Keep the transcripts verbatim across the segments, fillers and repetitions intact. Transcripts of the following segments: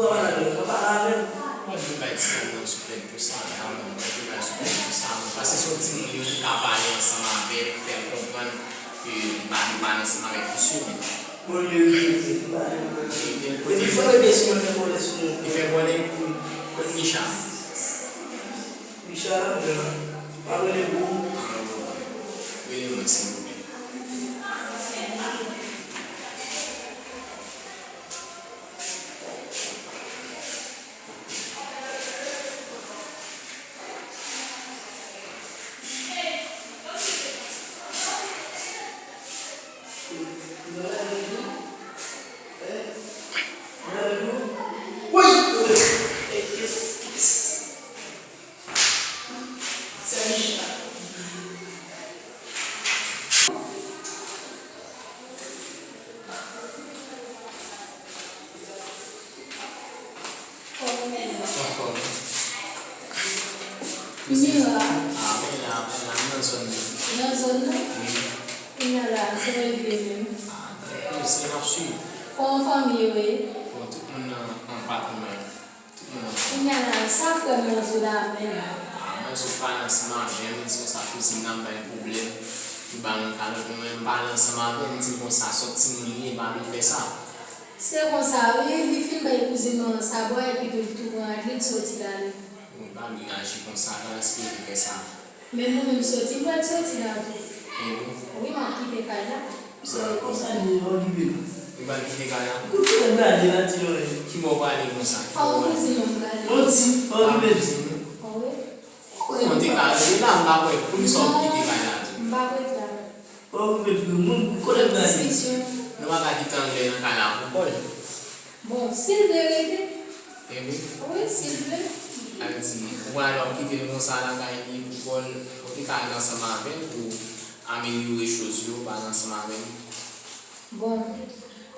pa pale avè l, pa pale avè l. Mwen vle bay ti nonm nan sou fèt pou sa, la, mwen vle bay sou fèt pou sa, mwen. Paske se yon timoun, li ka pale ansanm avè l, fè l konprann ke li pa dwe pale ansanm avèk misye menm. Bon, li rete, li pa. Li rete, epi fò rete sou mwen, fè vòlè sou mwen. Li fè vòlè? Kot Micha? Micha la, pa rele pou ou. Rele mwen, silvouplè. Anfòm. Kounye a. Ah, mwen la, mwen la, m nan zòn nan. Nan zòn nan? Wi. Kounye a la, se regle menm. Ah, se n ap swiv. Kòman fanmi yo ye? Bon, tout moun nan an patrimwèl. Tout moun an patrimwèl. Kounye a la, sa frè m nan sou la menm? Ah, mwen sou pale ansanm avè m, se konsa kouzin nan bay pwoblèm. Li ba mwen kalòt, mwen menm pale ansanm avè m, di konsa, sòt timoun li ye, pa vle fè sa. Se konsa wi, li fin bay kouzin mwen an sa bwè epi tou l tou pran rad li, l soti l ale. Wi, pa vle aji konsa, pa espere fè sa. Men mwen menm soti, m pral soti la tou. Wi, m ap kite kay la. Sa konsa li okipe nou. Li pral kite kay la? Kote w prale la, ti lòrèy? Ki bò w prale konsa? An kouzin mwen m prale. Yon ti, pa okipe l. Wi. Ou monte kay la, m pa kwè, poukisa w kite kay la tou? M pa kwè la. Pa okipe l, frè, moun, kote l prale? Diskisyon. Nou pa ka kite anglè nan kay la pou kò l. Bon, si l vle rete. Wi, si l vle. Sa vle di, ou prale w ap kite l konsa lakay li pou kò l, ou te ka al ansanm avè l pou amelyore choz yo, pa al ansanm avè l. Bon,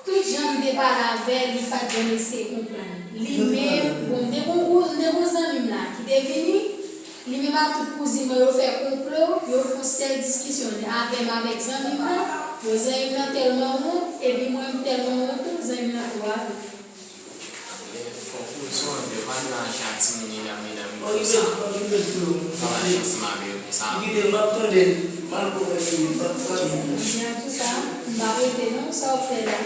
tout jan m te pale avè l, li pa t janm eseye konprann. Li menm, bon, m te gon gwo, m te gon zanmi m la ki te vini, li menm ak tout kouzin mwen yo fè konplo, yo fè yon sèl diskisyon avè m avèk zanmi m nan, bon, zanmi m nan tèlman wont, epi mwen m tèlman wont tou, zanmi m nan tou ale. Fòk ou di yon lè, pa nan aji ak timoun yo la, medam yo konsa. Pa mache ansanm avè yo konsa. Kite m ap tande, m al pran yon minit, m ap tande. Antouka, Sa w fè la?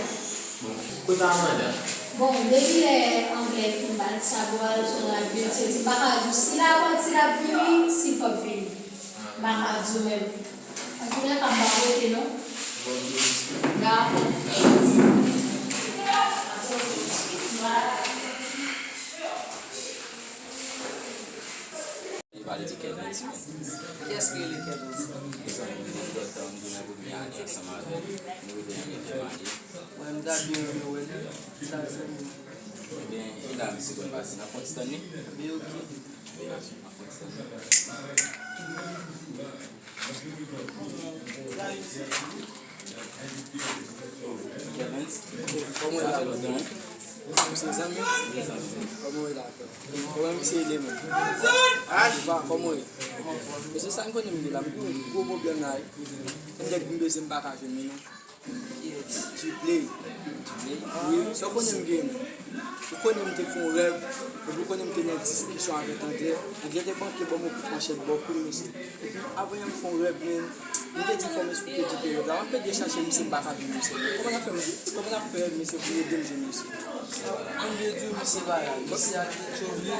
Bon, kote Amanda? Bon, depi lè anglè fin bat sa, bò al sou radyo, se di m pa ka di w si l ap pati, l ap vini, si l p ap vini. M pa ka di w menm. Antoulèka, m pa rete non. Dakò. Li pale de Kevin Smith. Kiyès ki rele Kevin Smith? Mezanmi, nou fè tan nou gen yon premye ane ansanm avè l. Nou rive yon metrè marye. Mwen, m ta byen renmen wè l. M ta zanmi. Ebyen, e la, misye konn pase. N ap konn tann li? Ebyen, oke. Ebyen, n ap konn tann li. Kevens, kòman w ye la? Sa lontan. Ou se zanmi? Kòman w ye la, frè? Kòman misye ye menm? Ou pa, kòman w ye? Mesye, sa n konnen m ye la, m gen yon gwo pwoblèm la wi. M nèg m bezwen, m pa ka jwenn li non. Djipley. Wi, sa w konnen m gen. Ou konnen m te fè yon rèv, epi ou konnen m te nan diskisyon avèk Andrè. Andrè te manke ban m yon kout manchèt bò kou m, mesye. Epi, avan yè m fè yon rèv, men, m te di fò m esplike Djipley rèv la. M ap pede chache misye, m pa ka jwenn misye. Kòman n ap fè, kòman n ap fè, mesye, pou ede m jwenn misye? Ann vle di w, misye pa la. Misye al fè tchòvle,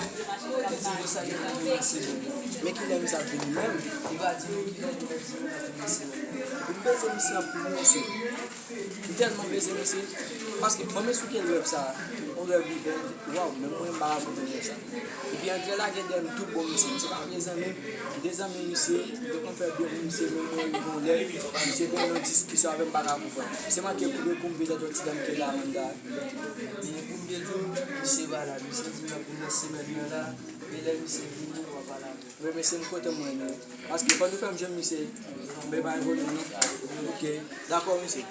li te di m konsa li pral vin nan semèn. Men kilè misye ap vini menm? Li pa di nou kilè, li pa di nou l ap vin nan semèn. Epi m bezwen misye anpil, mesye. M tèlman bezwen misye, paske fò m esplike l rèv sa a. Yon rèv li fè, waw, menm mwen m pa rakonte l konsa. Epi Andrè lage dèyè m tou bon, mesye. Misye pa vle zanmi m, m te zanmi misye, m te konn fè byen pou misye, men mwen rive yon lè, misye vin nan diskisyon avè m, m pa ka konprann. Misye manke koupe kou m, petèt yon ti dam ki la, Amanda. Men pou m te di w, misye pa la, misye di m l ap vin nan semèn nan la, men lè misye vini, w a pale avè l. Wi, mesye, m kontan mwen, men. Paske fò nou fè m jwenn misye. Men pa gen pwoblèm, non. Ok. Dakò, mesye.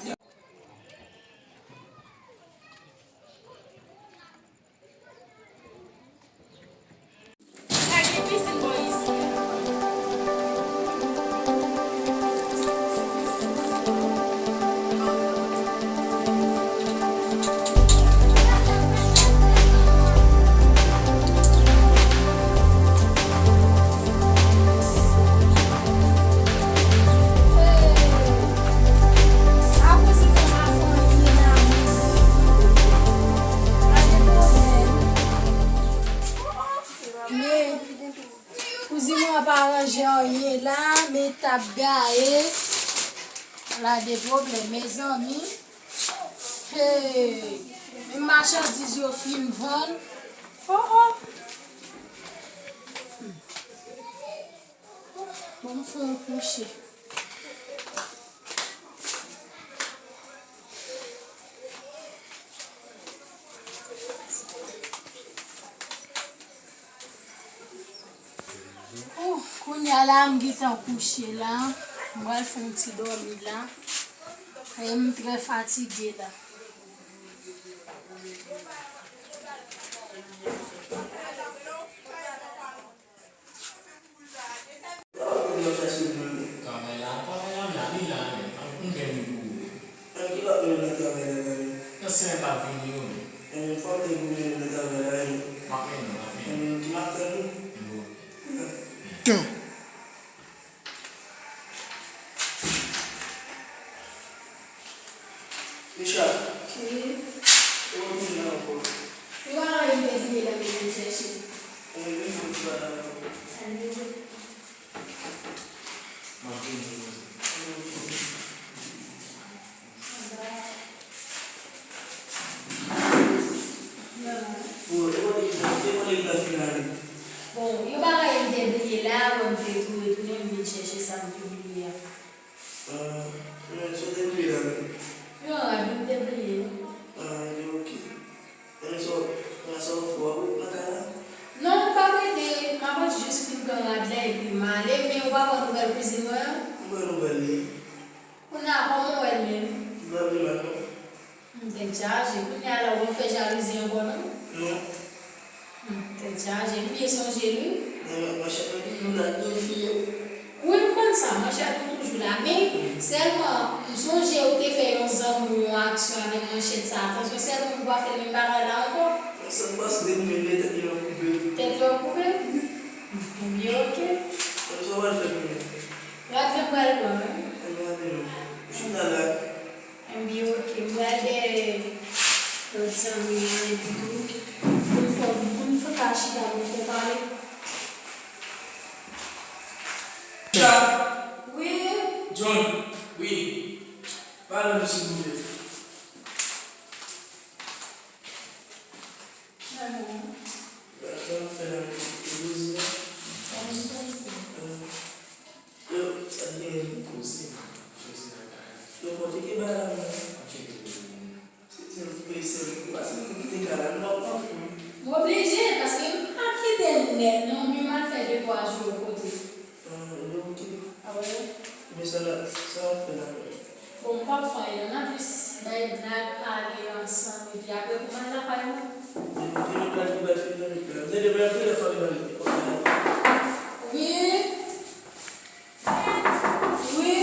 Men, kouzin mwen an pa ranje anyen la, men tab gaye. La de pwoblèm, mezanmi. Hey, men machandiz yo fin vann. Oh, oh. Bon, m fè yon kouche. Ou, kounye a la, m gentan kouche la. M pral fè yon ti dòmi la. E m trè fatige la. Travay la, travay la, m la, li la, men. An, m gen moun pou ou. An, ki lòt moun nan travay la, men? Nan semèn k ap vini yo, men. An, fò m te pou mennen nan travay la, men. M ap mennen, m ap mennen. An, ki maten, wi. Bon. Tan. Richard. Wi. Ou wè moun nan ankò? Yo pa wè m te bliye lè m te vin chèche. Ou vin pou ti bagay ankò. Ann vini. M ap vini. Bon, e kote ki ta, e kote ki ta fin ale? Bon, yon bagay m te bliye la, wè m te tou retounen, m vin chèche sa m te bliye a. Ah, men sa w te bliye la menm? Yon rad wi m te bliye. Ah, ebyen, oke. Ebyen, sa w, sa w fè, w ap ret nan kay la? Non, m p ap rete, m ap jis fin pran rad la epi m ale, men ou pa pran nouvèl kouzin mwen an? M pran nouvèl li. Kounye a, kòman w wè l menm? Li pa pi mal, non. M tèt chaje. Kounye a la, w ap fè jalouzi ankò, non? Non. M tèt chaje. M byen sonje l, wi. Men, men, men, chèf, men, nou la, nou fiye. Wi, m konn sa, manchèt ou toujou la, men sèlman, m sonje ou te fè yon zanmi w yon aksyon avèk manchèt sa. Atansyon, sèlman pou w pa fè menm bagay la ankò. Sa k pase depi menm lè tèt li ap koupe. Tèt li ap koupe? Ebyen, oke. Sa w pral fè pou mwen? Rad la m pral pran, wi. Ebyen, rad la. Ou chita la. Ebyen, oke. M pral dèyè lòt zanmi an epi tou, pou n fè, pou n fè ka chita pou n fè pale. Wi. John. Wi. Pale nou silvouplè. Yo, sa gen koze. Yo, kote ke bagay la menm? Se di l prese, m pase m kite kay la, m pa konprann. M oblije, paske m pa kite l nèt, non, men m al fè de twa jou yon kote. Ah, ebyen, oke. Ah, wi. Men sa la, sa w ap fè la menm? Bon, m p ap fè anyen, non, n a jis bay blag, pale ansanm, epi apre pou m al lakay mwen. Ebyen, oke, nou pral, nou pral fini, nou pral. Tande, mwen ap rele fanmi nan li, kòm bagay. Wi. Wi.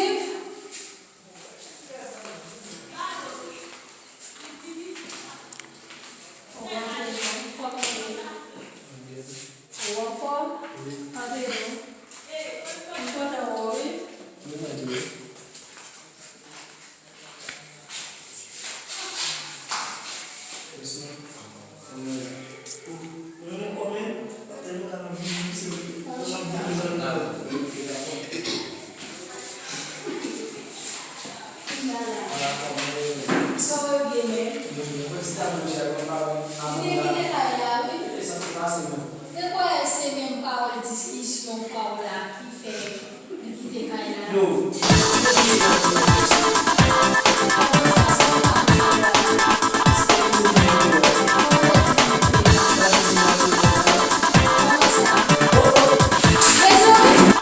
Ou anfòm? Ou anfòm? Antre non. M kontan wè w, wi. Sa w gen menm? Mwen kite kay la, wi. Te kwè se menm pawòl diskisyon pa w la ki fè li kite kay la.